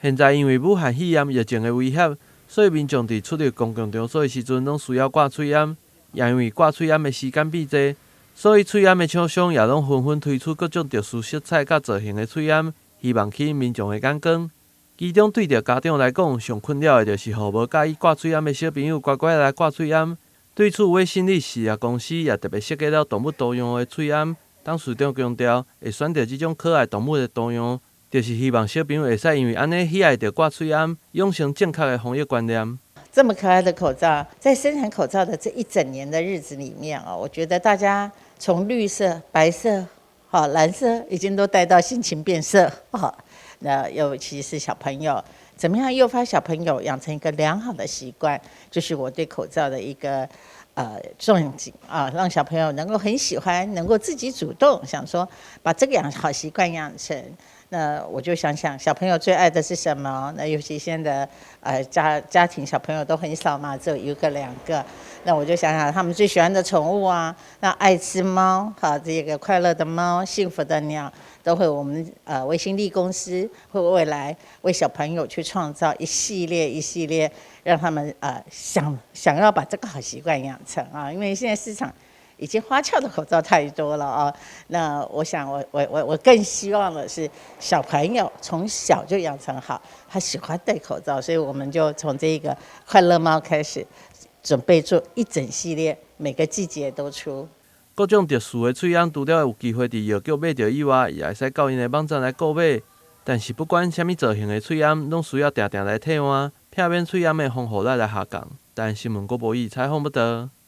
現在因為武漢肺炎疫情的威脅，所以民眾佇出入公共場所的時陣，攏需要掛喙罨。也因為掛喙罨的時間變濟，所以喙罨的廠商也攏紛紛推出各種特殊色彩佮造型的喙罨，希望吸引民眾的眼光。其中對著家長來講，上困擾的就是予無佮意掛喙罨的小朋友乖乖來掛喙罨。對此，衛新力事業公司也特別設計了動物圖樣的喙罨。董事長強調，會選擇這種可愛動物的圖樣，就是希望小朋友會使因為按呢喜愛著掛喙罨，養成正確的防疫觀念。這麼可愛的口罩，在生產口罩的這一整年的日子裡面啊，我覺得大家從綠色、白色、好藍色，已經都戴到心情變色。好，那尤其是小朋友，怎麼樣誘發小朋友養成一個良好的習慣，就是我對口罩的一個憧憬啊，讓小朋友能夠很喜歡，能夠自己主動想說把這個養好習慣養成。那我就想想，小朋友最愛的是什麼？那尤其現在家庭小朋友都很少嘛，只有一個兩個。那我就想想他們最喜歡的寵物啊，那愛吃貓，哈，這個快樂的貓，幸福的鳥，都會我們維新力公司會未來為小朋友去創造一系列一系列，讓他們想想要把這個好習慣養成啊，因為現在市場已經花俏的口罩太多了啊，那我想我更希望的是小朋友從小就養成好，他喜歡戴口罩，所以我們就從這個快樂貓開始，準備做一整系列，每個季節都出。各種特殊的喙罨，除了有機會佇藥局買著以外，也會使到𪜶的網站來購買。但是不管啥物造型的喙罨，攏需要定定來替換，避免喙罨的防護力來下降。台灣新聞郭博義採訪報導。